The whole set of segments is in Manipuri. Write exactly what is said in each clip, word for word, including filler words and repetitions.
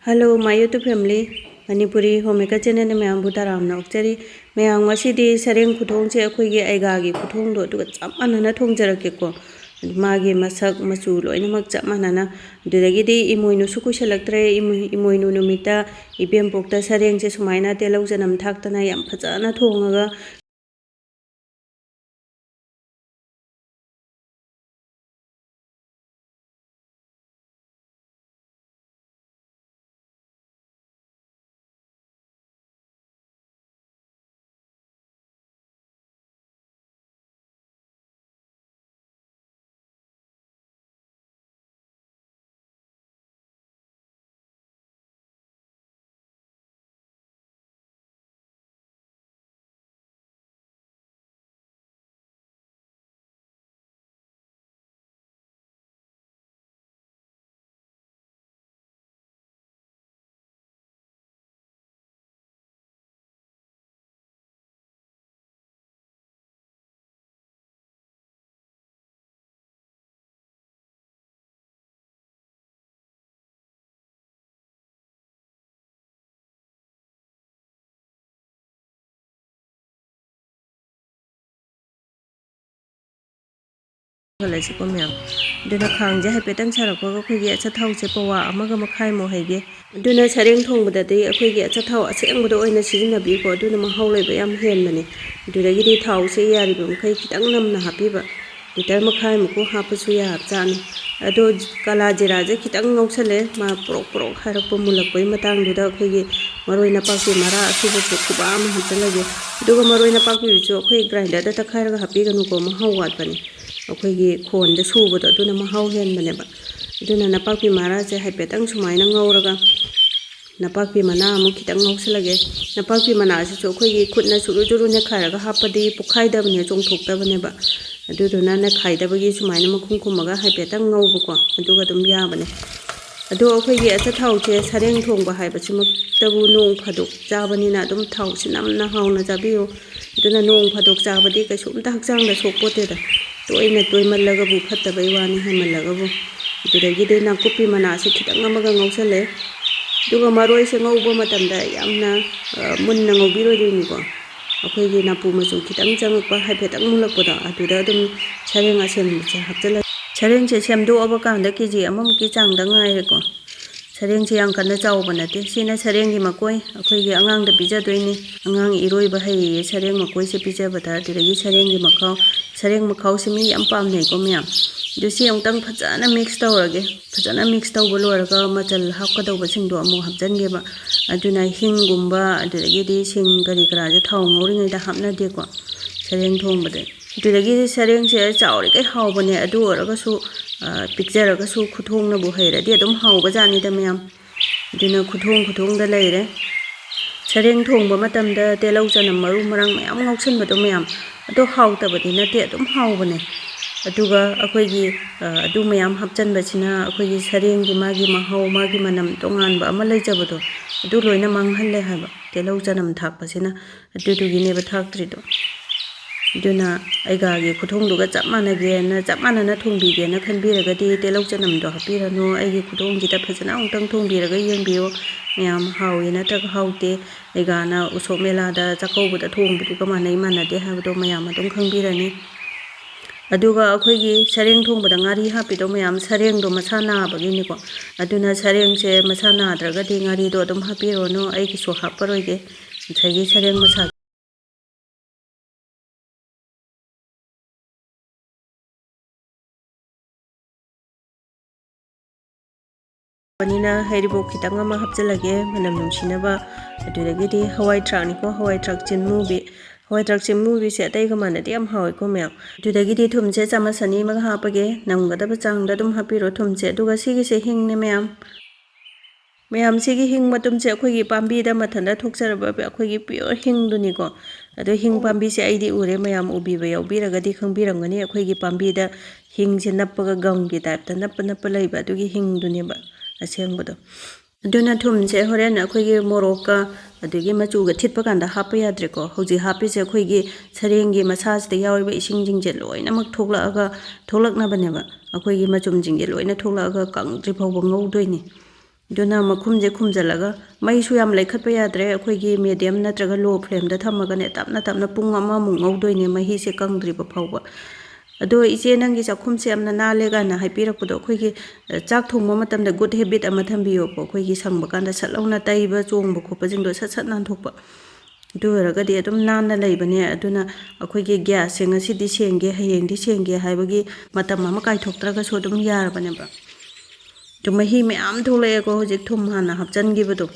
Hello, my YouTube family. Manipuri Homemaker channelꯗ ꯃꯌꯥꯝꯕꯨ ꯇꯔꯥꯝꯅ ꯑꯣꯛꯆꯔꯤ꯫ ꯃꯌꯥꯝ, ꯉꯁꯤꯗꯤ ꯁꯔꯦꯡ ꯈꯨꯊꯣꯡꯁꯦ ꯑꯩꯈꯣꯏꯒꯤ ꯑꯩꯒꯥꯒꯤ ꯈꯨꯊꯣꯡꯗꯣ ꯑꯗꯨꯒ ꯆꯞ ꯃꯥꯟꯅꯅ ꯊꯣꯡꯖꯔꯛꯀꯦꯀꯣ꯫ ꯃꯥꯒꯤ ꯃꯁꯛ ꯃꯆꯨ ꯂꯣꯏꯅꯃꯛ ꯆꯞ ꯃꯥꯟꯅꯅ꯫ ꯑꯗꯨꯗꯒꯤꯗꯤ ꯏꯃꯣꯏꯅꯨꯁꯨ ꯀꯨꯏꯁꯜꯂꯛꯇ꯭ꯔꯦ꯫ ꯏꯃꯣꯏ-, ꯏꯃꯣꯏꯅꯨ ꯅꯨꯃꯤꯠꯇ ꯏꯕꯦꯝꯄꯣꯛꯇ ꯁꯔꯦꯡꯁꯦ ꯁꯨꯃꯥꯏꯅ ꯇꯤꯜꯍꯧ ꯆꯅꯝ ꯊꯥꯛꯇꯅ ꯌꯥꯝ ꯐꯖꯅ ꯊꯣꯡꯉꯒ ꯈꯜꯂꯁꯤꯀꯣ ꯃꯌꯥꯝ꯫ ꯑꯗꯨꯅ ꯈꯥꯡꯁꯦ ꯍꯥꯏꯐꯦꯠꯇꯪ ꯁꯥꯔꯛꯄꯒ ꯑꯩꯈꯣꯏꯒꯤ ꯑꯆꯥꯊꯥꯎꯁꯦ ꯄꯋꯥ ꯑꯃꯒ ꯃꯈꯥꯏꯃꯨꯛ ꯍꯩꯒꯦ꯫ ꯑꯗꯨꯅ ꯁꯔꯦꯡ ꯊꯣꯡꯕꯗꯗꯤ ꯑꯩꯈꯣꯏꯒꯤ ꯑꯆꯥꯊꯥꯎ ꯑꯁꯦꯡꯕꯗꯣ ꯑꯣꯏꯅ ꯁꯤꯖꯤꯟꯅꯕꯤꯌꯨꯀꯣ, ꯑꯗꯨꯅ ꯃꯍꯥꯎ ꯂꯩꯕ ꯌꯥꯝ ꯍꯦꯟꯕꯅꯦ꯫ ꯑꯗꯨꯗꯒꯤꯗꯤ ꯊꯥꯎꯁꯦ ꯌꯥꯔꯤꯕ ꯃꯈꯩ ꯈꯤꯇꯪ ꯅꯝꯅ ꯍꯥꯞꯄꯤꯕ, ꯂꯤꯇꯔ ꯃꯈꯥꯏꯃꯨꯛꯀꯨ ꯍꯥꯞꯄꯁꯨ ꯌꯥꯕꯖꯥꯠꯅꯤ꯫ ꯑꯗꯣ ꯀꯥꯂꯥ ꯖꯤꯔꯥꯁꯦ ꯈꯤꯇꯪ ꯉꯧꯁꯜꯂꯦ, ꯃꯥ ꯄ꯭ꯔꯣꯛ ꯄ꯭ꯔꯣꯛ ꯍꯥꯏꯔꯛꯄ ꯃꯨꯜꯂꯛꯄꯒꯤ ꯃꯇꯥꯡꯗꯨꯗ ꯑꯩꯈꯣꯏꯒꯤ ꯃꯔꯣꯏ ꯅꯄꯥꯛꯄꯤ ꯃꯔꯥ ꯑꯁꯨꯕꯁꯦ ꯈꯨꯕꯥ ꯑꯃ ꯍꯥꯞꯆꯜꯂꯒꯦ꯫ ꯑꯗꯨꯒ ꯃꯔꯣꯏ ꯅꯄꯥꯛꯄꯤꯗꯨꯁꯨ ꯑꯩꯈꯣꯏ grinder ꯗ ꯇꯛꯈꯥꯏꯔꯒ ꯍꯥꯞꯄꯤꯒꯅꯨꯀꯣ, ꯃꯍꯥꯎ ꯋꯥꯠꯄꯅꯦ꯫ ꯑꯩꯈꯣꯏꯒꯤ ꯈꯣꯟꯗ ꯁꯨꯕꯗꯣ ꯑꯗꯨꯅ ꯃꯍꯥꯎ ꯍꯦꯟꯕꯅꯦꯕ꯫ ꯑꯗꯨꯅ ꯅꯄꯥꯛꯄꯤ ꯃꯔꯥꯁꯦ ꯍꯥꯏꯐꯦꯠꯇꯪ ꯁꯨꯃꯥꯏꯅ ꯉꯧꯔꯒ ꯅꯄꯥꯛꯄꯤ ꯃꯅꯥ ꯑꯃꯨꯛ ꯈꯤꯇꯪ ꯉꯧꯁꯤꯜꯂꯒꯦ꯫ ꯅꯄꯥꯛꯄꯤ ꯃꯅꯥꯁꯤꯁꯨ ꯑꯩꯈꯣꯏꯒꯤ ꯈꯨꯠꯅ ꯁꯨꯔꯨ ꯁꯨꯔꯨ ꯅꯦꯠꯈꯥꯏꯔꯒ ꯍꯥꯞꯄꯗꯤ ꯄꯣꯛꯈꯥꯏꯗꯕꯅꯦ, ꯆꯣꯡꯊꯣꯛꯇꯕꯅꯦꯕ꯫ ꯑꯗꯨꯗꯨꯅ ꯅꯦꯠꯈꯥꯏꯗꯕꯒꯤ ꯁꯨꯃꯥꯏꯅ ꯃꯈꯨꯝ ꯈꯨꯝꯃꯒ ꯍꯥꯏꯐꯦꯠꯇꯪ ꯉꯧꯕꯀꯣ, ꯑꯗꯨꯒ ꯑꯗꯨꯝ ꯌꯥꯕꯅꯦ꯫ ꯑꯗꯣ ꯑꯩꯈꯣꯏꯒꯤ ꯑꯆꯥꯊꯥꯎꯁꯦ ꯁꯔꯦꯡ ꯊꯣꯡꯕ ꯍꯥꯏꯕꯁꯤꯃꯛꯇꯕꯨ ꯅꯣꯡ ꯐꯥꯗꯣꯛ ꯆꯥꯕꯅꯤꯅ ꯑꯗꯨꯝ ꯊꯥꯎꯁꯤ ꯅꯝꯅ ꯍꯥꯎꯅ ꯆꯥꯕꯤꯌꯨ꯫ ꯑꯗꯨꯅ ꯅꯣꯡ ꯐꯥꯗꯣꯛ ꯆꯥꯕꯗꯤ ꯀꯩꯁꯨꯝꯇ ꯍꯛꯆꯥꯡꯗ ꯁꯣꯛꯄꯣꯠꯇꯦꯗ꯫ ꯇꯣꯏꯅ ꯇꯣꯏꯃꯜꯂꯒꯕꯨ ꯐꯠꯇꯕꯩ ꯋꯥꯅꯤ, ꯍꯦꯟꯃꯜꯂꯒꯕꯨ꯫ ꯑꯗꯨꯗꯒꯤꯗꯤ ꯅꯥꯀꯨꯞꯄꯤ ꯃꯅꯥꯁꯤ ꯈꯤꯇꯪ ꯑꯃꯒ ꯉꯧꯁꯜꯂꯦ꯫ ꯑꯗꯨꯒ ꯃꯔꯣꯏꯁꯦ ꯉꯧꯕ ꯃꯇꯝꯗ ꯌꯥꯝꯅ, ꯑ, ꯃꯨꯟꯅ ꯉꯧꯕꯤꯔꯣꯏꯗꯣꯏꯅꯤꯀꯣ꯫ ꯑꯩꯈꯣꯏꯒꯤ ꯅꯥꯄꯨ ꯃꯆꯨ ꯈꯤꯇꯪ ꯆꯪꯉꯛꯄ, ꯍꯥꯏꯐꯦꯠꯇꯪ ꯃꯨꯜꯂꯛꯄꯗꯣ, ꯑꯗꯨꯗ ꯑꯗꯨꯝ ꯁꯔꯦꯡ ꯑꯁꯦꯟꯕꯁꯦ ꯍꯥꯞꯆꯤꯜꯂꯒꯦ꯫ ꯁꯔꯦꯡꯁꯦ ꯁꯦꯝꯗꯣꯛꯑꯕ ꯀꯥꯟꯗ ꯀꯦ ꯖꯤ ꯑꯃꯃꯨꯛꯀꯤ ꯆꯥꯡꯗ ꯉꯥꯏꯔꯦꯀꯣ꯫ ꯁꯔꯦꯡꯁꯦ ꯌꯥꯝ ꯀꯟꯅ ꯆꯥꯎꯕ ꯅꯠꯇꯦ꯫ ꯁꯤꯅ ꯁꯔꯦꯡꯒꯤ ꯃꯀꯣꯏ, ꯑꯩꯈꯣꯏꯒꯤ ꯑꯉꯥꯡꯗ ꯄꯤꯖꯗꯣꯏꯅꯤ꯫ ꯑꯉꯥꯡ ꯏꯔꯣꯏꯕ ꯍꯩꯌꯦ ꯁꯔꯦꯡ ꯃꯀꯣꯏꯁꯦ ꯄꯤꯖꯕꯗ꯫ ꯑꯗꯨꯗꯒꯤ ꯁꯔꯦꯡꯒꯤ ꯃꯈꯥꯎ, ꯁꯔꯦꯡ ꯃꯈꯥꯎꯁꯦ ꯃꯤ ꯌꯥꯝ ꯄꯥꯝꯅꯩꯀꯣ ꯃꯌꯥꯝ꯫ ꯑꯗꯨ ꯁꯤ ꯑꯃꯨꯛꯇꯪ ꯐꯖꯅ ꯃꯤꯛꯁ ꯇꯧꯔꯒꯦ꯫ ꯐꯖꯅ ꯃꯤꯛꯁ ꯇꯧꯕ ꯂꯣꯏꯔꯒ ꯃꯆꯜ ꯍꯥꯞꯀꯗꯧꯕꯁꯤꯡꯗꯣ ꯑꯃꯨꯛ ꯍꯥꯞꯆꯤꯟꯒꯦꯕ꯫ ꯑꯗꯨꯅ ꯍꯤꯡꯒꯨꯝꯕ, ꯑꯗꯨꯗꯒꯤꯗꯤ ꯁꯤꯡ ꯀꯔꯤ ꯀꯔꯥꯁꯦ ꯊꯥꯎ ꯉꯧꯔꯤꯉꯩꯗ ꯍꯥꯞꯅꯗꯦꯀꯣ ꯁꯔꯦꯡ ꯊꯣꯡꯕꯗ꯫ ꯑꯗꯨꯗꯒꯤ ꯁꯔꯦꯡꯁꯦ ꯆꯥꯎꯔꯤꯈꯩ ꯍꯥꯎꯕꯅꯦ꯫ ꯑꯗꯨ ꯑꯣꯏꯔꯒꯁꯨ, ꯑ, ꯄꯤꯛꯆꯔꯒꯁꯨ ꯈꯨꯊꯣꯡꯅꯕꯨ ꯍꯩꯔꯗꯤ ꯑꯗꯨꯝ ꯍꯥꯎꯕꯖꯥꯠꯅꯤꯗ ꯃꯌꯥꯝ꯫ ꯑꯗꯨꯅ ꯈꯨꯊꯣꯡ ꯈꯨꯊꯣꯡꯗ ꯂꯩꯔꯦ꯫ ꯁꯔꯦꯡ ꯊꯣꯡꯕ ꯃꯇꯝꯗ ꯇꯤꯜꯍꯧ ꯆꯅꯝ ꯃꯔꯨ ꯃꯔꯥꯡ ꯃꯌꯥꯝ ꯉꯧꯁꯟꯕꯗꯣ ꯃꯌꯥꯝ, ꯑꯗꯣ ꯍꯥꯎꯇꯕꯗꯤ ꯅꯠꯇꯦ, ꯑꯗꯨꯝ ꯍꯥꯎꯕꯅꯦ꯫ ꯑꯗꯨꯒ ꯑꯩꯈꯣꯏꯒꯤ, ꯑ, ꯑꯗꯨ ꯃꯌꯥꯝ ꯍꯥꯞꯆꯟꯕꯁꯤꯅ ꯑꯩꯈꯣꯏꯒꯤ ꯁꯔꯦꯡꯒꯤ ꯃꯥꯒꯤ ꯃꯍꯥꯎ, ꯃꯥꯒꯤ ꯃꯅꯝ ꯇꯣꯉꯥꯟꯕ ꯑꯃ ꯂꯩꯖꯕꯗꯣ, ꯑꯗꯨ ꯂꯣꯏꯅ ꯃꯥꯡꯍꯜꯂꯦ ꯍꯥꯏꯕ ꯇꯤꯜꯍꯧ ꯆꯅꯝ ꯊꯥꯛꯄꯁꯤꯅ꯫ ꯑꯗꯨꯗꯨꯒꯤꯅꯦꯕ ꯊꯥꯛꯇ꯭ꯔꯤꯗꯣ꯫ ꯑꯗꯨꯅ ꯑꯩꯒꯥꯒꯤ ꯈꯨꯊꯣꯡꯗꯨꯒ ꯆꯞ ꯃꯥꯟꯅꯒꯦꯅ, ꯆꯞ ꯃꯥꯟꯅꯅ ꯊꯣꯡꯕꯤꯒꯦꯅ ꯈꯟꯕꯤꯔꯒꯗꯤ ꯇꯤꯜꯍꯧ ꯆꯅꯝꯗꯣ ꯍꯥꯞꯄꯤꯔꯅꯨ꯫ ꯑꯩꯒꯤ ꯈꯨꯊꯣꯡꯁꯤꯗ ꯐꯖꯅ ꯑꯃꯨꯛꯇꯪ ꯊꯣꯡꯕꯤꯔꯒ ꯌꯦꯡꯕꯤꯌꯨ꯫ ꯃꯌꯥꯝ ꯍꯥꯎꯏ ꯅꯠꯇ꯭ꯔꯒ ꯍꯥꯎꯇꯦ꯫ ꯑꯩꯒꯥꯅ ꯎꯁꯣꯞ ꯃꯦꯂꯥꯗ ꯆꯥꯛꯀꯧꯕꯗ ꯊꯣꯡꯕꯗꯨꯒ ꯃꯥꯟꯅꯩ ꯃꯥꯟꯅꯗꯦ ꯍꯥꯏꯕꯗꯣ ꯃꯌꯥꯝ ꯑꯗꯨꯝ ꯈꯪꯕꯤꯔꯅꯤ꯫ ꯑꯗꯨꯒ ꯑꯩꯈꯣꯏꯒꯤ ꯁꯔꯦꯡ ꯊꯣꯡꯕꯗ ꯉꯥꯔꯤ ꯍꯥꯞꯄꯤꯗꯣ ꯃꯌꯥꯝ ꯁꯔꯦꯡꯗꯣ ꯃꯁꯥ ꯅꯥꯕꯒꯤꯅꯤꯀꯣ꯫ ꯑꯗꯨꯅ ꯁꯔꯦꯡꯁꯦ ꯃꯁꯥ ꯅꯥꯗ꯭ꯔꯒꯗꯤ ꯉꯥꯔꯤꯗꯣ ꯑꯗꯨꯝ ꯍꯥꯞꯄꯤꯔꯨꯔꯅꯨ, ꯑꯩꯒꯤꯁꯨ ꯍꯥꯞꯄꯔꯣꯏꯒꯦ꯫ ꯉꯁꯥꯏꯒꯤ ꯁꯔꯦꯡ ꯃꯁꯥ ꯕꯅꯤꯅ ꯍꯩꯔꯤꯕꯣꯞ ꯈꯤꯇꯪ ꯑꯃ ꯍꯥꯞꯆꯤꯜꯂꯒꯦ, ꯃꯅꯝ ꯅꯨꯡꯁꯤꯅꯕ꯫ ꯑꯗꯨꯗꯒꯤꯗꯤ ꯍꯋꯥꯏ ꯊ꯭ꯔꯥꯛꯅꯤꯀꯣ, ꯍꯋꯥꯏ ꯊ꯭ꯔꯥꯛ ꯆꯤꯟꯃꯨꯕꯤ꯫ ꯍꯋꯥꯏ ꯊ꯭ꯔꯥꯛ ꯆꯤꯟꯃꯨꯕꯤꯁꯦ ꯑꯇꯩꯒ ꯃꯥꯟꯅꯗꯦ, ꯌꯥꯝ ꯍꯥꯎꯋꯦꯀꯣ ꯃꯌꯥꯝ꯫ ꯑꯗꯨꯗꯒꯤꯗꯤ ꯊꯨꯝꯁꯦ ꯆꯥꯃꯁ ꯑꯅꯤ ꯑꯃꯒ ꯍꯥꯞꯄꯒꯦ, ꯅꯝꯒꯗꯕ ꯆꯥꯡꯗ ꯑꯗꯨꯝ ꯍꯥꯞꯄꯤꯔꯣ ꯊꯨꯝꯁꯦ꯫ ꯑꯗꯨꯒ ꯁꯤꯒꯤꯁꯦ ꯍꯤꯡꯅꯦ ꯃꯌꯥꯝ꯫ ꯃꯌꯥꯝ, ꯁꯤꯒꯤ ꯍꯤꯡ ꯃꯇꯨꯝꯁꯦ ꯑꯩꯈꯣꯏꯒꯤ ꯄꯥꯝꯕꯤꯗ ꯃꯊꯟꯇ ꯊꯣꯛꯆꯔꯕ ꯑꯩꯈꯣꯏꯒꯤ pure ꯍꯤꯡꯗꯨꯅꯤꯀꯣ꯫ ꯑꯗꯣ ꯍꯤꯡ ꯄꯥꯝꯕꯤꯁꯦ ꯑꯩꯗꯤ ꯎꯔꯦ, ꯃꯌꯥꯝ ꯎꯕꯤꯕ ꯌꯥꯎꯕꯤꯔꯒꯗꯤ ꯈꯪꯕꯤꯔꯝꯒꯅꯤ꯫ ꯑꯩꯈꯣꯏꯒꯤ ꯄꯥꯝꯕꯤꯗ ꯍꯤꯡꯁꯦ ꯅꯞꯄꯒ ꯒꯝꯒꯤ typeꯇ ꯅꯞꯄ ꯅꯞꯄ ꯂꯩꯕ ꯑꯗꯨꯒꯤ ꯍꯤꯡꯗꯨꯅꯦꯕ ꯑꯁꯦꯡꯕꯗꯣ꯫ ꯑꯗꯨꯅ ꯊꯨꯝꯁꯦ ꯍꯣꯔꯦꯟ ꯑꯩꯈꯣꯏꯒꯤ ꯃꯣꯔꯣꯛꯀ ꯑꯗꯒꯤ ꯃꯆꯨꯒ ꯊꯤꯠꯄ ꯀꯥꯟꯗ ꯍꯥꯞꯄ ꯌꯥꯗ꯭ꯔꯦꯀꯣ꯫ ꯍꯧꯖꯤꯛ ꯍꯥꯞꯄꯤꯁꯦ ꯑꯩꯈꯣꯏꯒꯤ ꯁꯔꯦꯡꯒꯤ ꯃꯁꯥꯁꯤꯗ ꯌꯥꯎꯔꯤꯕ ꯏꯁꯤꯡꯁꯤꯡꯁꯦ ꯂꯣꯏꯅꯃꯛ ꯊꯣꯛꯂꯛꯑꯒ, ꯊꯣꯛꯂꯛꯅꯕꯅꯦꯕ꯫ ꯑꯩꯈꯣꯏꯒꯤ ꯃꯆꯨꯝꯁꯤꯡꯁꯦ ꯂꯣꯏꯅ ꯊꯣꯛꯂꯛꯑꯒ ꯀꯪꯗ꯭ꯔꯤ ꯐꯥꯎꯕ ꯉꯧꯗꯣꯏꯅꯤ꯫ ꯑꯗꯨꯅ ꯃꯈꯨꯝꯁꯦ ꯈꯨꯝꯖꯤꯜꯂꯒ, ꯃꯩꯁꯨ ꯌꯥꯝ ꯂꯩꯈꯠꯄ ꯌꯥꯗ꯭ꯔꯦ, ꯑꯩꯈꯣꯏꯒꯤ medium ꯅꯠꯇ꯭ꯔꯒ low flameꯗ ꯊꯝꯃꯒꯅꯦ, ꯇꯞꯅ ꯇꯞꯅ ꯄꯨꯡ ꯑꯃꯃꯨꯛ ꯉꯧꯗꯣꯏꯅꯦ, ꯃꯍꯤꯁꯦ ꯀꯪꯗ꯭ꯔꯤꯕ ꯐꯥꯎꯕ꯫ ꯑꯗꯣ ꯏꯆꯦ, ꯅꯪꯒꯤ ꯆꯥꯛꯈꯨꯝꯁꯦ ꯌꯥꯝꯅ ꯅꯥꯜꯂꯦ ꯀꯥꯏꯅ ꯍꯥꯏꯕꯤꯔꯛꯄꯗꯣ, ꯑꯩꯈꯣꯏꯒꯤ, ꯑ, ꯆꯥꯛ ꯊꯣꯡꯕ ꯃꯇꯝꯗ good habit ꯑꯃ ꯊꯝꯕꯤꯌꯣꯀꯣ, ꯑꯩꯈꯣꯏꯒꯤ ꯁꯪꯕ ꯀꯥꯟꯗ ꯁꯠ ꯂꯥꯎꯅ ꯇꯩꯕ ꯆꯣꯡꯕ ꯈꯣꯠꯄꯁꯤꯡꯗꯣ ꯁꯠ ꯁꯠ ꯅꯥꯟꯊꯣꯛꯄ꯫ ꯑꯗꯨ ꯑꯣꯏꯔꯒꯗꯤ ꯑꯗꯨꯝ ꯅꯥꯟꯅ ꯂꯩꯕꯅꯦ꯫ ꯑꯗꯨꯅ ꯑꯩꯈꯣꯏꯒꯤ gasꯁꯦ ꯉꯁꯤꯗꯤ ꯁꯦꯡꯒꯦ, ꯍꯌꯦꯡꯗꯤ ꯁꯦꯡꯒꯦ ꯍꯥꯏꯕꯒꯤ ꯃꯇꯝ ꯑꯃ ꯀꯥꯏꯊꯣꯛꯇ꯭ꯔꯒꯁꯨ ꯑꯗꯨꯝ ꯌꯥꯔꯕꯅꯦꯕ꯫ ꯑꯗꯨ ꯃꯍꯤ ꯃꯌꯥꯝ ꯊꯣꯛꯂꯛꯑꯦꯀꯣ, ꯍꯧꯖꯤꯛ ꯊꯨꯝ ꯍꯥꯟꯅ ꯍꯥꯞꯆꯤꯟꯈꯤꯕꯗꯣ꯫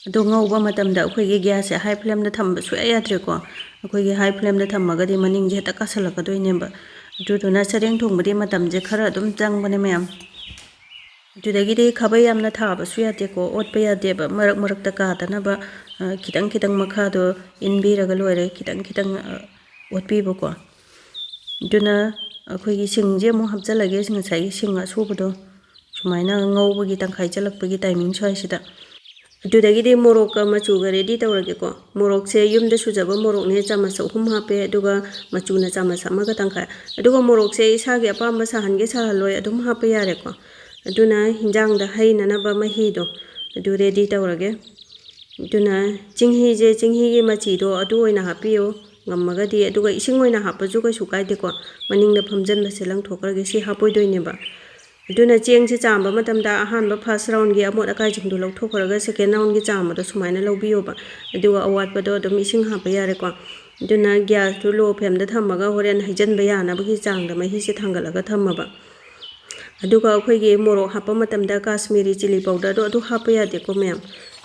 ꯑꯗꯣ ꯉꯧꯕ ꯃꯇꯝꯗ ꯑꯩꯈꯣꯏꯒꯤ gasꯁꯦ high flameꯗ ꯊꯝꯕ ꯁꯨꯡꯌꯥ ꯌꯥꯗ꯭ꯔꯦꯀꯣ꯫ ꯑꯩꯈꯣꯏꯒꯤ high flameꯗ ꯊꯝꯃꯒꯗꯤ ꯃꯅꯤꯡꯁꯦ ꯍꯦꯛꯇ ꯀꯥꯁꯜꯂꯛꯀꯗꯣꯏꯅꯦꯕ꯫ ꯑꯗꯨꯗꯨꯅ ꯆꯔꯦꯡ ꯊꯣꯡꯕꯗꯤ ꯃꯇꯝꯁꯦ ꯈꯔ ꯑꯗꯨꯝ ꯆꯪꯕꯅꯦ ꯃꯌꯥꯝ꯫ ꯑꯗꯨꯗꯒꯤꯗꯤ ꯈꯥꯕꯩ ꯌꯥꯝꯅ ꯊꯥꯕꯁꯨ ꯌꯥꯗꯦꯀꯣ, ꯑꯣꯠꯄ ꯌꯥꯗꯦꯕ꯫ ꯃꯔꯛ ꯃꯔꯛꯇ ꯀꯥꯗꯅꯕ, ꯑ, ꯈꯤꯇꯪ ꯈꯤꯇꯪ ꯃꯈꯥꯗꯣ ꯏꯟꯕꯤꯔꯒ ꯂꯣꯏꯔꯦ, ꯈꯤꯇꯪ ꯈꯤꯇꯪ, ꯑ, ꯑꯣꯠꯄꯤꯕꯀꯣ꯫ ꯑꯗꯨꯅ ꯑꯩꯈꯣꯏꯒꯤ ꯁꯤꯡꯁꯦ ꯑꯃꯨꯛ ꯍꯥꯞꯆꯤꯜꯂꯒꯦ, ꯉꯁꯥꯏꯒꯤ ꯁꯤꯡ ꯑꯁꯨꯕꯗꯣ꯫ ꯁꯨꯃꯥꯏꯅ ꯉꯧꯕꯒꯤ ꯇꯪꯈꯥꯏ ꯆꯜꯂꯛꯄꯒꯤ timing ꯁ꯭ꯋꯥꯏꯁꯤꯗ꯫ ꯑꯗꯨꯗꯒꯤꯗꯤ ꯃꯣꯔꯣꯛꯀ ꯃꯆꯨꯒ ready ꯇꯧꯔꯒꯦꯀꯣ꯫ ꯃꯣꯔꯣꯛꯁꯦ ꯌꯨꯝꯗ ꯁꯨꯖꯕ ꯃꯣꯔꯣꯛꯅꯦ, ꯆꯥꯃꯁ ꯑꯍꯨꯝ ꯍꯥꯞꯄꯦ, ꯑꯗꯨꯒ ꯃꯆꯨꯅ ꯆꯥꯃꯁ ꯑꯃꯒ ꯇꯪꯈꯥꯏ꯫ ꯑꯗꯨꯒ ꯃꯣꯔꯣꯛꯁꯦ ꯏꯁꯥꯒꯤ ꯑꯄꯥꯝꯕ ꯁꯥꯍꯟꯒꯦ ꯁꯥꯍꯜꯂꯣꯏ ꯑꯗꯨꯝ ꯍꯥꯞꯄ ꯌꯥꯔꯦꯀꯣ꯫ ꯑꯗꯨꯅ ꯍꯤꯟꯖꯥꯡꯗ ꯍꯩꯅꯅꯕ ꯃꯍꯤꯗꯣ ꯑꯗꯨ ready ꯇꯧꯔꯒꯦ꯫ ꯑꯗꯨꯅ ꯆꯤꯡꯍꯤꯁꯦ, ꯆꯤꯡꯍꯤꯒꯤ ꯃꯆꯤꯗꯣ ꯑꯗꯨ ꯑꯣꯏꯅ ꯍꯥꯞꯄꯤꯌꯨ ꯉꯝꯃꯒꯗꯤ, ꯑꯗꯨꯒ ꯏꯁꯤꯡ ꯑꯣꯏꯅ ꯍꯥꯞꯄꯁꯨ ꯀꯩꯁꯨ ꯀꯥꯏꯗꯦꯀꯣ, ꯃꯅꯤꯡꯗ ꯐꯝꯖꯟꯕꯁꯦ ꯂꯪꯊꯣꯛꯈ꯭ꯔꯒꯦ, ꯁꯤ ꯍꯥꯞꯄꯣꯏꯗꯣꯏꯅꯦꯕ꯫ ꯑꯗꯨꯅ ꯆꯦꯡꯁꯦ ꯆꯥꯝꯕ ꯃꯇꯝꯗ ꯑꯍꯥꯟꯕ first roundꯒꯤ ꯑꯃꯣꯠ ꯑꯀꯥꯏꯁꯤꯡꯗꯣ ꯂꯧꯊꯣꯛꯈ꯭ꯔꯒ second roundꯒꯤ ꯆꯥꯝꯕꯗꯣ ꯁꯨꯃꯥꯏꯅ ꯂꯧꯕꯤꯌꯣꯕ, ꯑꯗꯨꯒ ꯑꯋꯥꯠꯄꯗꯣ ꯑꯗꯨꯝ ꯏꯁꯤꯡ ꯍꯥꯞꯄ ꯌꯥꯔꯦꯀꯣ꯫ ꯑꯗꯨꯅ gasꯇꯨ low flameꯗ ꯊꯝꯃꯒ ꯍꯣꯔꯦꯟ ꯍꯩꯖꯤꯟꯕ ꯌꯥꯅꯕꯒꯤ ꯆꯥꯡꯗ ꯃꯍꯤꯁꯦ ꯊꯥꯡꯒꯠꯂꯒ ꯊꯝꯃꯕ꯫ ꯑꯗꯨꯒ ꯑꯩꯈꯣꯏꯒꯤ ꯃꯣꯔꯣꯛ ꯍꯥꯞꯄ ꯃꯇꯝꯗ Kashmiri chilli powderꯗꯣ ꯑꯗꯨ ꯍꯥꯞꯄ ꯌꯥꯗꯦꯀꯣ ꯃꯌꯥꯝ꯫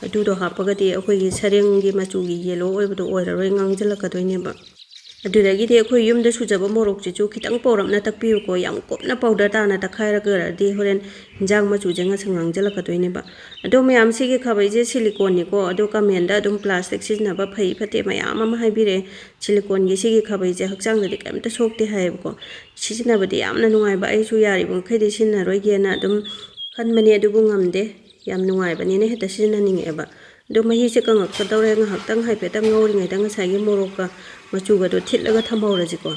ꯑꯗꯨꯗꯣ ꯍꯥꯞꯄꯒꯗꯤ ꯑꯩꯈꯣꯏꯒꯤ ꯁꯔꯦꯡꯒꯤ ꯃꯆꯨꯒꯤ yellow ꯑꯣꯏꯕꯗꯣ ꯑꯣꯏꯔꯔꯣꯏ, ꯉꯥꯡꯁꯤꯜꯂꯛꯀꯗꯣꯏꯅꯦꯕ꯫ ꯑꯗꯨꯗꯒꯤꯗꯤ ꯑꯩꯈꯣꯏ ꯌꯨꯝꯗ ꯁꯨꯖꯕ ꯃꯣꯔꯣꯛꯁꯤꯁꯨ ꯈꯤꯇꯪ ꯄꯧꯔꯞꯅ ꯇꯛꯄꯤꯌꯨꯀꯣ, ꯌꯥꯝ ꯀꯨꯞꯅ powder ꯇꯥꯅ ꯇꯛꯈꯥꯏꯔꯒꯗꯤ ꯍꯣꯔꯦꯟ ꯍꯤꯟꯖꯥꯡ ꯃꯆꯨꯁꯦ ꯉꯁꯪ ꯉꯥꯡꯁꯤꯜꯂꯛꯀꯗꯣꯏꯅꯦꯕ꯫ ꯑꯗꯣ ꯃꯌꯥꯝ, ꯁꯤꯒꯤ ꯈꯥꯕꯩꯁꯦ siliconeꯅꯤꯀꯣ, ꯑꯗꯣ commentꯗ ꯑꯗꯨꯝ plastic ꯁꯤꯖꯤꯟꯅꯕ ꯐꯩ ꯐꯠꯇꯦ ꯃꯌꯥꯝ ꯑꯃ ꯍꯥꯏꯕꯤꯔꯛꯑꯦ꯫ Siliconeꯒꯤ ꯁꯤꯒꯤ ꯈꯥꯕꯩꯁꯦ ꯍꯛꯆꯥꯡꯗꯗꯤ ꯀꯩꯝꯇ ꯁꯣꯛꯇꯦ ꯍꯥꯏꯌꯦꯕꯀꯣ, ꯁꯤꯖꯤꯟꯅꯕꯗꯤ ꯌꯥꯝꯅ ꯅꯨꯡꯉꯥꯏꯕ, ꯑꯩꯁꯨ ꯌꯥꯔꯤꯕ ꯃꯈꯩꯗꯤ ꯁꯤꯖꯤꯟꯅꯔꯣꯏꯒꯦꯅ ꯑꯗꯨꯝ ꯈꯟꯕꯅꯦ, ꯑꯗꯨꯕꯨ ꯉꯝꯗꯦ, ꯌꯥꯝ ꯅꯨꯡꯉꯥꯏꯕꯅꯤꯅ ꯍꯦꯛꯇ ꯁꯤꯖꯤꯟꯅꯅꯤꯡꯉꯛꯑꯦꯕ꯫ ꯑꯗꯣ ꯃꯍꯤꯁꯦ ꯀꯪꯉꯛꯀꯗꯧꯔꯦ, ꯉꯥꯏꯍꯥꯛꯇꯪ ꯍꯥꯏꯐꯦꯠꯇꯪ ꯉꯧꯔꯤꯉꯩꯗ ꯉꯁꯥꯏꯒꯤ ꯃꯣꯔꯣꯛꯀ ꯃꯆꯨꯒꯗꯣ ꯊꯤꯠꯂꯒ ꯊꯝꯍꯧꯔꯁꯤꯀꯣ,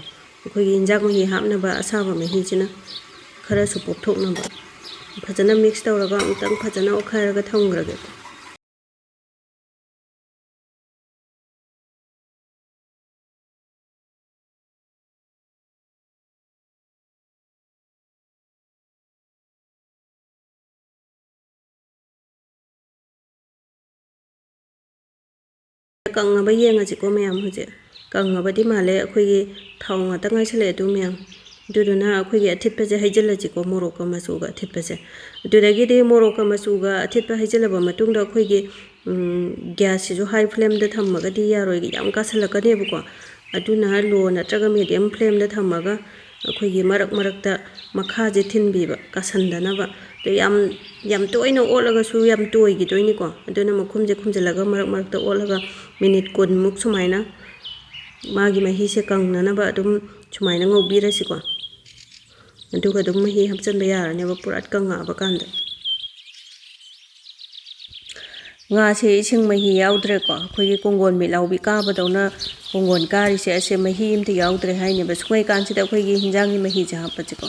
ꯑꯩꯈꯣꯏꯒꯤ ꯏꯟꯖꯥꯡ ꯃꯍꯤ ꯍꯥꯞꯅꯕ ꯑꯁꯥꯕ ꯃꯍꯤꯁꯤꯅ ꯈꯔꯁꯨ ꯄꯣꯞꯊꯣꯛꯅꯕ꯫ ꯐꯖꯅ ꯃꯤꯛꯁ ꯇꯧꯔꯒ ꯑꯃꯨꯛꯇꯪ ꯐꯖꯅ ꯑꯣꯠꯈꯥꯏꯔꯒ ꯊꯝꯈ꯭ꯔꯒꯦ꯫ ꯀꯪꯉꯕ ꯌꯦꯡꯉꯁꯤꯀꯣ ꯃꯌꯥꯝ꯫ ꯍꯧꯖꯤꯛ ꯀꯪꯉꯕꯗꯤ ꯃꯥꯜꯂꯦ꯫ ꯑꯩꯈꯣꯏꯒꯤ ꯊꯥꯎ ꯉꯥꯛꯇ ꯉꯥꯏꯁꯜꯂꯛꯑꯦ ꯑꯗꯨ ꯃꯌꯥꯝ꯫ ꯑꯗꯨꯗꯨꯅ ꯑꯩꯈꯣꯏꯒꯤ ꯑꯊꯤꯠꯄꯁꯦ ꯍꯩꯖꯤꯜꯂꯁꯤꯀꯣ, ꯃꯣꯔꯣꯛꯀ ꯃꯆꯨꯒ ꯑꯊꯤꯠꯄꯁꯦ꯫ ꯑꯗꯨꯗꯒꯤꯗꯤ ꯃꯣꯔꯣꯛꯀ ꯃꯆꯨꯒ ꯑꯊꯤꯠꯄ ꯍꯩꯖꯤꯜꯂꯕ ꯃꯇꯨꯡꯗ ꯑꯩꯈꯣꯏꯒꯤ, ꯎꯝ, ꯒ꯭ꯌꯥꯁꯁꯤꯁꯨ ꯍꯥꯏ ꯐ꯭ꯂꯦꯝꯗ ꯊꯝꯃꯒꯗꯤ ꯌꯥꯔꯣꯏ, ꯌꯥꯝ ꯀꯥꯁꯜꯂꯛꯀꯅꯦꯕꯀꯣ꯫ ꯑꯗꯨꯅ ꯂꯣ ꯅꯠꯇ꯭ꯔꯒ ꯃꯦꯗꯤꯌꯝ ꯐ꯭ꯂꯦꯝꯗ ꯊꯝꯃꯒ ꯑꯩꯈꯣꯏꯒꯤ ꯃꯔꯛ ꯃꯔꯛꯇ ꯃꯈꯥꯁꯦ ꯊꯤꯟꯕꯤꯕ, ꯀꯥꯁꯟꯗꯅꯕ꯫ ꯑꯗꯣ ꯌꯥꯝ, ꯌꯥꯝ ꯇꯣꯏꯅ ꯑꯣꯠꯂꯒꯁꯨ ꯌꯥꯝ ꯇꯣꯏꯈꯤꯗꯣꯏꯅꯤꯀꯣ꯫ ꯑꯗꯨꯅ ꯃꯈꯨꯝꯁꯦ ꯈꯨꯝꯖꯤꯜꯂꯒ ꯃꯔꯛ ꯃꯔꯛꯇ ꯑꯣꯠꯂꯒ ꯃꯤꯅꯤꯠ ꯀꯨꯟꯃꯨꯛ ꯁꯨꯃꯥꯏꯅ ꯃꯥꯒꯤ ꯃꯍꯤꯁꯦ ꯀꯪꯅꯅꯕ ꯑꯗꯨꯝ ꯁꯨꯃꯥꯏꯅ ꯉꯧꯕꯤꯔꯁꯤꯀꯣ꯫ ꯑꯗꯨꯒ ꯑꯗꯨꯝ ꯃꯍꯤ ꯍꯥꯞꯆꯤꯟꯕ ꯌꯥꯔꯅꯦꯕ ꯄꯨꯔꯥ ꯀꯪꯉꯛꯑꯕ ꯀꯥꯟꯗ꯫ ꯉꯥꯁꯦ ꯏꯁꯤꯡ ꯃꯍꯤ ꯌꯥꯎꯗ꯭ꯔꯦꯀꯣ꯫ ꯑꯩꯈꯣꯏꯒꯤ ꯀꯣꯡꯒꯣꯟ ꯃꯤꯠꯂꯥꯎꯕꯤ ꯀꯥꯕꯗꯧꯅ ꯀꯣꯡꯒꯣꯟ ꯀꯥꯔꯤꯁꯦ, ꯑꯁꯦ ꯃꯍꯤ ꯑꯝꯇ ꯌꯥꯎꯗ꯭ꯔꯦ ꯍꯥꯏꯅꯦꯕ꯫ ꯁꯨꯡꯉꯩ ꯀꯥꯟꯁꯤꯗ ꯑꯩꯈꯣꯏꯒꯤ ꯍꯤꯟꯖꯥꯡꯒꯤ ꯃꯍꯤꯁꯦ ꯍꯥꯞꯄꯁꯦꯀꯣ꯫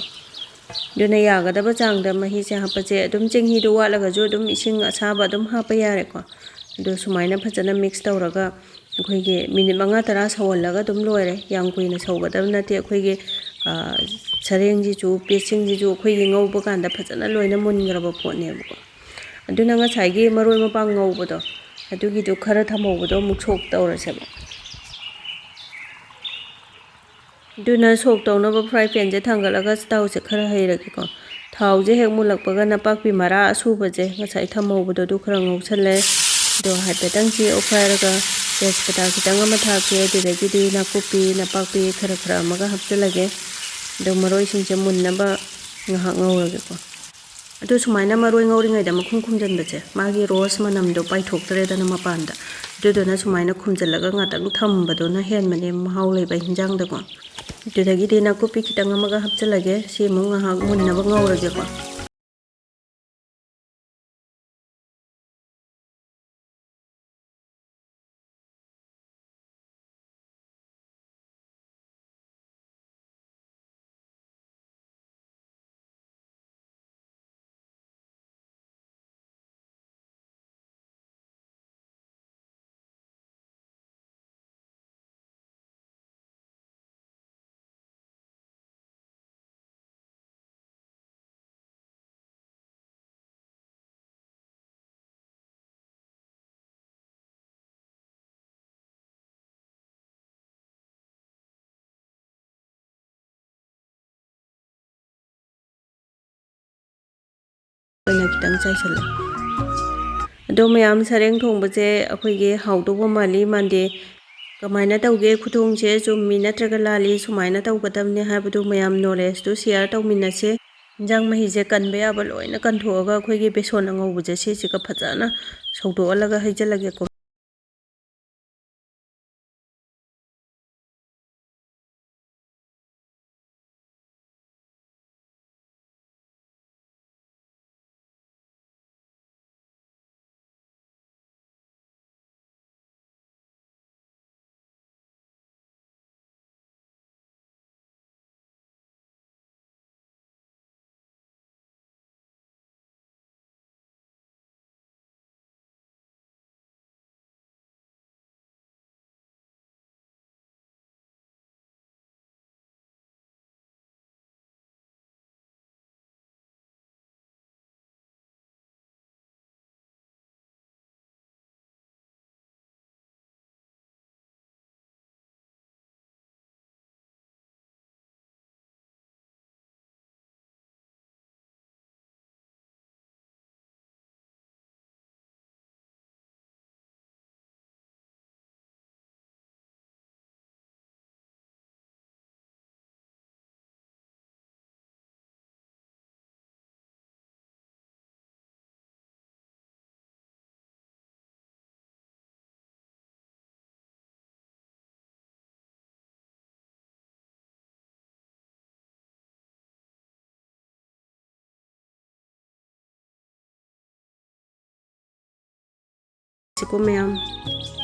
ꯑꯗꯨꯅ ꯌꯥꯒꯗꯕ ꯆꯥꯡꯗ ꯃꯍꯤꯁꯦ ꯍꯥꯞꯄꯁꯦ꯫ ꯑꯗꯨꯝ ꯆꯦꯡꯍꯤꯗꯣ ꯋꯥꯠꯂꯒꯁꯨ ꯑꯗꯨꯝ ꯏꯁꯤꯡ ꯑꯁꯥꯕ ꯑꯗꯨꯝ ꯍꯥꯞꯄ ꯌꯥꯔꯦꯀꯣ꯫ ꯑꯗꯣ ꯁꯨꯃꯥꯏꯅ ꯐꯖꯅ ꯃꯤꯛꯁ ꯇꯧꯔꯒ ꯑꯩꯈꯣꯏꯒꯤ ꯃꯤꯅꯤꯠ ꯃꯉꯥ ꯇꯔꯥ ꯁꯧꯍꯜꯂꯒ ꯑꯗꯨꯝ ꯂꯣꯏꯔꯦ꯫ ꯌꯥꯝ ꯀꯨꯏꯅ ꯁꯧꯒꯗꯕ ꯅꯠꯇꯦ꯫ ꯑꯩꯈꯣꯏꯒꯤ, ꯑ, ꯁꯔꯦꯡꯁꯤꯁꯨ, ꯄꯦꯠꯁꯤꯡꯁꯤꯁꯨ ꯑꯩꯈꯣꯏꯒꯤ ꯉꯧꯕ ꯀꯥꯟꯗ ꯐꯖꯅ ꯂꯣꯏꯅ ꯃꯨꯟꯈ꯭ꯔꯕ ꯄꯣꯠꯅꯦꯕꯀꯣ꯫ ꯑꯗꯨꯅ ꯉꯁꯥꯏꯒꯤ ꯃꯔꯣꯏ ꯃꯄꯥꯡ ꯉꯧꯕꯗꯣ, ꯑꯗꯨꯒꯤꯗꯨ ꯈꯔ ꯊꯝꯍꯧꯕꯗꯣ ꯑꯃꯨꯛ ꯁꯣꯛ ꯇꯧꯔꯁꯦꯕ꯫ ꯑꯗꯨꯅ ꯁꯣꯛ ꯇꯧꯅꯕ ꯐ꯭ꯔꯥꯏ ꯄꯦꯟꯁꯦ ꯊꯥꯡꯒꯠꯂꯒ ꯊꯥꯎꯁꯦ ꯈꯔ ꯍꯩꯔꯒꯦꯀꯣ꯫ ꯊꯥꯎꯁꯦ ꯍꯦꯛ ꯃꯨꯜꯂꯛꯄꯒ ꯅꯄꯥꯛꯄꯤ ꯃꯔꯥ ꯑꯁꯨꯕꯁꯦ, ꯉꯁꯥꯏ ꯊꯝꯍꯧꯕꯗꯣ, ꯑꯗꯨ ꯈꯔ ꯉꯧꯁꯜꯂꯦ꯫ ꯑꯗꯣ ꯍꯥꯏꯐꯦꯠꯇꯪ ꯁꯤ ꯑꯣꯠꯈꯥꯏꯔꯒ ꯇꯦꯖꯄꯇꯥ ꯈꯤꯇꯪ ꯑꯃ ꯊꯥꯛꯀꯦ꯫ ꯑꯗꯨꯗꯒꯤꯗꯤ ꯅꯥꯀꯨꯞꯄꯤ, ꯅꯄꯥꯛꯄꯤ ꯈꯔ ꯈꯔ ꯑꯃꯒ ꯍꯥꯞꯆꯤꯜꯂꯒꯦ꯫ ꯑꯗꯣ ꯃꯔꯣꯏꯁꯤꯡꯁꯦ ꯃꯨꯟꯅꯕ ꯉꯥꯏꯍꯥꯛ ꯉꯧꯔꯒꯦꯀꯣ꯫ ꯑꯗꯨ ꯁꯨꯃꯥꯏꯅ ꯃꯔꯣꯏ ꯉꯧꯔꯤꯉꯩꯗ ꯃꯈꯨꯝ ꯈꯨꯝꯖꯤꯟꯕꯁꯦ, ꯃꯥꯒꯤ ꯔꯣꯁ ꯃꯅꯝꯗꯣ ꯄꯥꯏꯊꯣꯛꯇ꯭ꯔꯦꯗꯅ ꯃꯄꯥꯟꯗ꯫ ꯑꯗꯨꯗꯨꯅ ꯁꯨꯃꯥꯏꯅ ꯈꯨꯝꯖꯤꯜꯂꯒ ꯉꯥꯛꯇꯪ ꯊꯝꯕꯗꯨꯅ ꯍꯦꯟꯕꯅꯦ ꯃꯍꯥꯎ ꯂꯩꯕ ꯍꯤꯟꯖꯥꯡꯗꯀꯣ꯫ ꯑꯗꯨꯗꯒꯤꯗꯤ ꯅꯥꯀꯨꯞꯄꯤ ꯈꯤꯇꯪ ꯑꯃꯒ ꯍꯥꯞꯆꯤꯜꯂꯒꯦ꯫ ꯁꯤ ꯑꯃꯨꯛ ꯉꯥꯏꯍꯥꯛ ꯃꯨꯟꯅꯕ ꯉꯧꯔꯒꯦꯀꯣ꯫ ꯑꯣꯏꯅ ꯈꯤꯇꯪ ꯆꯥꯏꯁꯜꯂꯣ꯫ ꯑꯗꯣ ꯃꯌꯥꯝ, ꯁꯔꯦꯡ ꯊꯣꯡꯕꯁꯦ ꯑꯩꯈꯣꯏꯒꯤ ꯍꯥꯎꯗꯧꯕ ꯃꯥꯜꯂꯤ ꯃꯥꯟꯗꯦ, ꯀꯃꯥꯏꯅ ꯇꯧꯒꯦ? ꯈꯨꯊꯣꯡꯁꯦ ꯆꯨꯝꯃꯤ ꯅꯠꯇ꯭ꯔꯒ ꯂꯥꯜꯂꯤ? ꯁꯨꯃꯥꯏꯅ ꯇꯧꯒꯗꯕꯅꯦ ꯍꯥꯏꯕꯗꯨ ꯃꯌꯥꯝ ꯅꯣꯂꯦꯖꯇꯨ ꯁꯤꯌꯥꯔ ꯇꯧꯃꯤꯟꯅꯁꯦ꯫ ꯏꯟꯖꯥꯡ ꯃꯍꯤꯁꯦ ꯀꯟꯕ ꯌꯥꯕ ꯂꯣꯏꯅ ꯀꯟꯊꯣꯛꯑꯒ ꯑꯩꯈꯣꯏꯒꯤ ꯕꯦꯁꯣꯟ ꯑꯉꯧꯕꯁꯦ ꯁꯤꯁꯤꯒ ꯐꯖꯅ ꯁꯧꯗꯣꯛꯍꯜꯂꯒ ꯍꯩꯖꯤꯜꯂꯒꯦꯀꯣ꯫ ꯁꯤꯀꯣ ꯃꯌꯥꯝ꯫